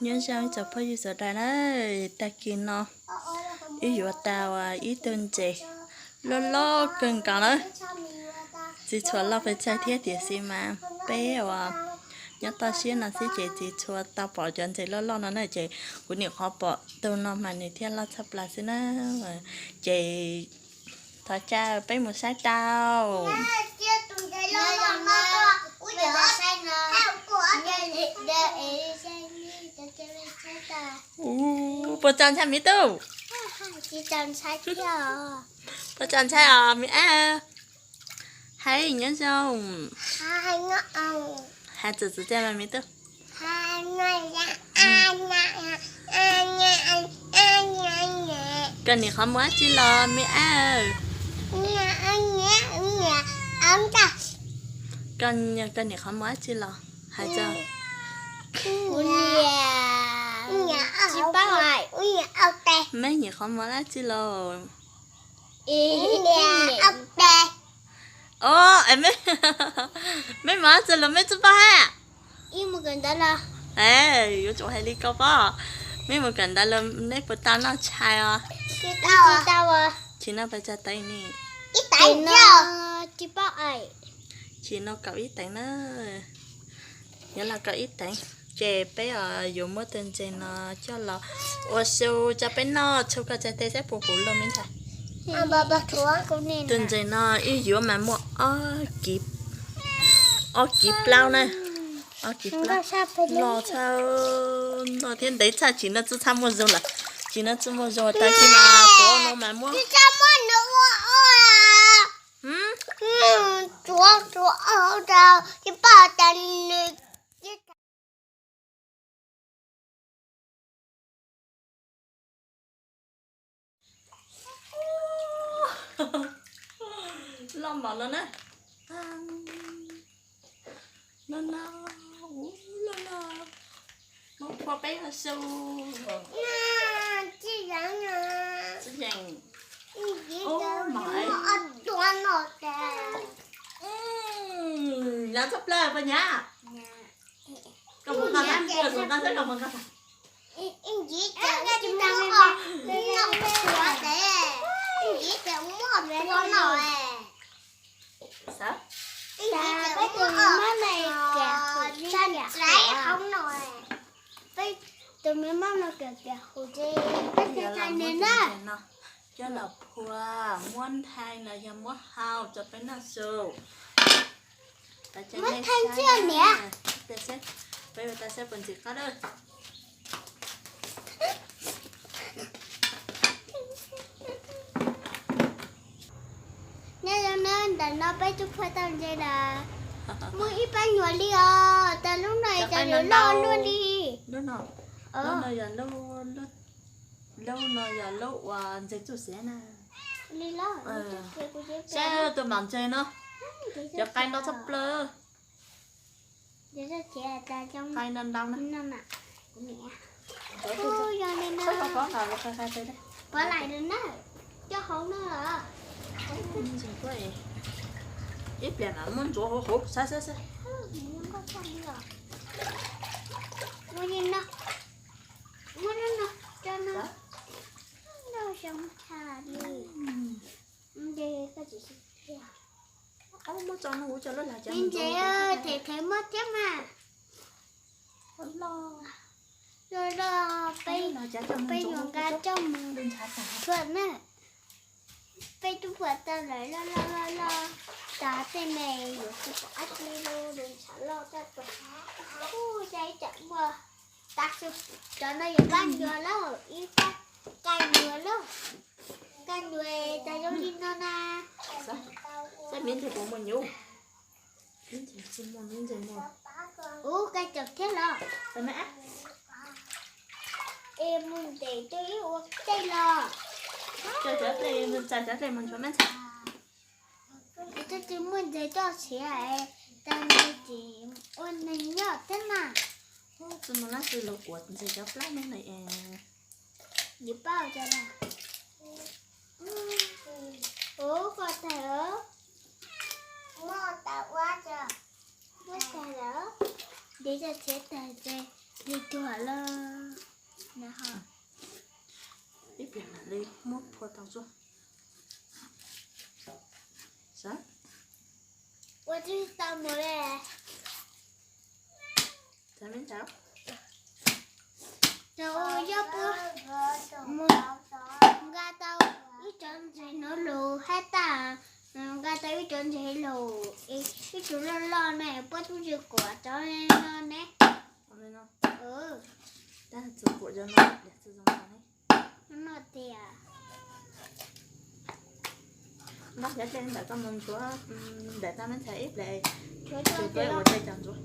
Nyob zoo ib tsoom phooj ywg sawv daws na, tag kis no wb yuav tau ib tug ntses loj loj kawg nkaus na. Txiv txhuam loj pes tsawg thiab tiam sis mas peb uas nyob toj siab no xwb ces txiv txhuam tau pom cov ntses loj loj no na ces kuv nim qhuav pom tus no mas nws thiaj loj tshaj plaws xwb na. Ces thov caw peb mus saib tau. Ua, puas txaus ntshai me tub? Puas txaus ntshai os me ab? Hais nyob zoo. Hais txawm txawm tiag mas me tub. Koj nim qhov muag dab tsi los me ab? Koj, koj nim qhov muag dab tsi los? Hais txawm. Meb nim qhov muag dab tsi los? Os, meb mus dab tsi los meb tsis paub hab? Yuav tsum hais li ko pob. Meb mus kawm ntawv los neb puas tau noj tshais os? Tsis noj pes tsawg teev ne? Tsis noj, kaum ib teev na. Yuav los kaum ib teev ces peb yuav muab tus ntses no coj los ua su rau peb noj, tshu kom txhais tes saib puas huv loj me ntxhais. Tus ntses no ib yuav mas muaj ob kiv, ob kiv plaub na, ob kiv plaub, loj tshaj, loj thiab ntev tshaj. Tsis noj tsis txhaj muaj zog lawm, tsis noj tsis muaj zog tag kis mas tuav no mas muab loj npaum no na. No no, ub, loj no. Muab phua peb los su. Tsis yeem. Ub, mam. Loj tshaj plaws puas nyab? Koj mus nqa, koj mus nqa xwb, koj mus nqa. Tus me mab no kiag kiag hauv tsev, peb tsis tau nws na. Coj los phua, muab nthai los yog muab hau rau peb noj su. Muab nthai ntxiv niam. Peb ua tau saib puas ntxim qab lawm. Nyob zoo na, ntawm no peb twb phua tau ntses lawm. Muaj ib pab nyuam li os, tas lub no tas lub loj luaj li. Lub no yog lub, lub no yog lub uas ntses txuj xiav na. Saib tus mam ntses no, cov qai ntau tshaj plaws. Qai ntau ntau na. Pov lais lawm na, coj hauv no los. Ib pliag mam muab ntxuav hauv hauv, saib saib saib. Muab li no, muab li no, coj no. Noj zoo tshaj li. Nce, koj tsis, me ntses, them them muab thiab mas. Loj loj, peb, peb yuav nqa coj mus phua na. Peb twb phua tau lawm, loj loj loj loj. Cas tej me yuav tsis pom dab tsi li, ntshav loj tag. Ub, cas ib tsam muaj, tas su, cov no yog pab nyuam lauj, ib pab kaj nyuam lauj. Kaj nyuam tas zoo li no na. Saib me ntses puas muaj nyuv. Ub, kaj caum thiab los. Es mus ntes coj ib ua tej los. Cov dlej, txais cov dlej mus nchuav me ntxhais. Twb tsis muaj ntses coj siav, tas ntses ces ua neeg nyob thiab na. Tsis muaj dab tsi los kuav ntses cov plab no na. Yus paub cov na. Ub, koj tag os. Muab tag lawm. Ntev coj siav tag ces. Li tuag lawm. Ib pliag mam li muab phua tau tso. Sav. Ua tsis tau mus li. Txav me nthav. Rau yog puas mus nqa tau ib cov ntses no lus hab tas, nqa tau ib cov ntses lus, ib cov loj loj ne, puab tub ntses kuam cov no ne. Tab txug kuam cov no, zoo no tias. Npaj cov dej ntawm koj mus ntxuav ntawm tau me ntxhais ib pliag, tsum peb ua dej cov ntxuav.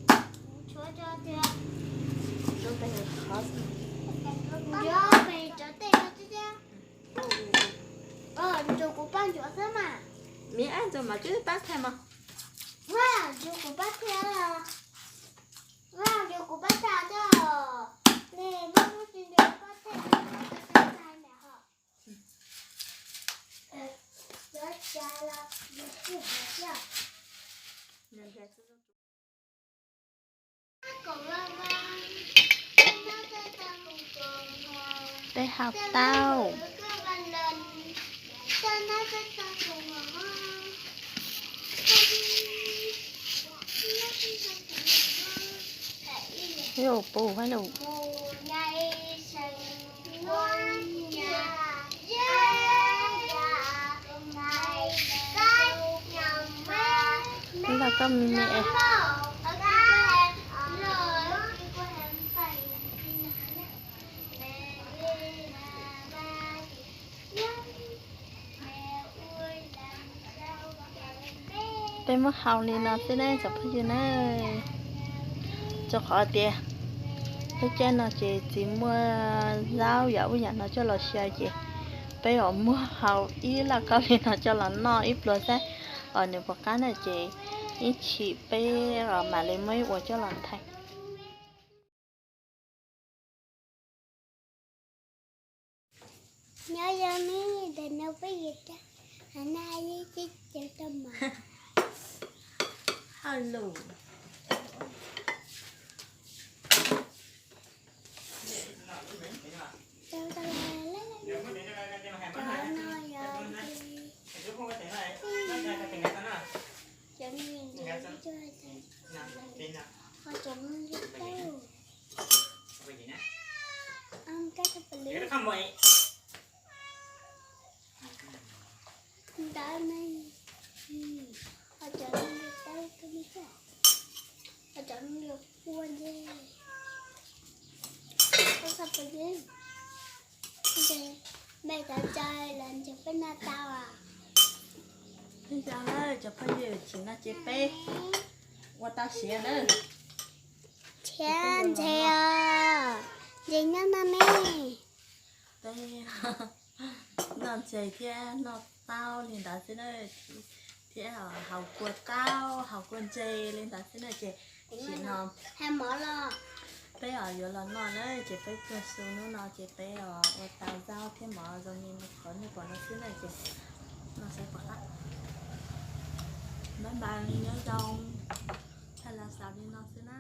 Tsum peb qhov, cov dej no thiab. Ntsug kuv pab ntxuav xwb mas. Miv ab ntxuav mas twb pab thaij mas. Ntsug kuv pab thaij, ntsug kuv pab thaij thiab. Nej muab lub tsis ntsug pab thaij, pab thaij na ho. Peb hau tau. Ub, pum hab lus. Ntawm koj me me es. Peb muab hau li no xwb na cov phooj ywg na. Rau qhov tias lub caij no ces tsis muaj zaub yam ub yam no coj los xyaw ces peb yuav muab hau ib lauj kaub li no coj los noj ib pluag saib os nws puas qab na ces ib chim peb mam li muab ib ua coj los thaij. Nyob zoo ne, ntawm no peb yuav rau hauv no ib tib cov rau mov. Hauj lwm. Cov no yog cov ni, ho cov no yog tau. Ntawd ne, ho cov no yog tau, ho cov no yog kua ntses, ho cov phooj ywg, me cov tsaws los ntshe peb noj tau. Peb cov, cov phooj ywg, tsim no ces peb ua tau siav na. Thiab ntses os, ntses nyob no ne. Peb noj ntses thiab noj taub li ntawd xwb na, thiab haus kua taub haus kua ntses li ntawd xwb na ces sim no peb os yuav los noj na ces peb tuag su hnub no ces peb os ua tau zaub thiab mov zoo li qhov nej pom no xwb na ces noj saib pom qab. Bye bye, nyob zoo, thaij los xaus li no xwb na.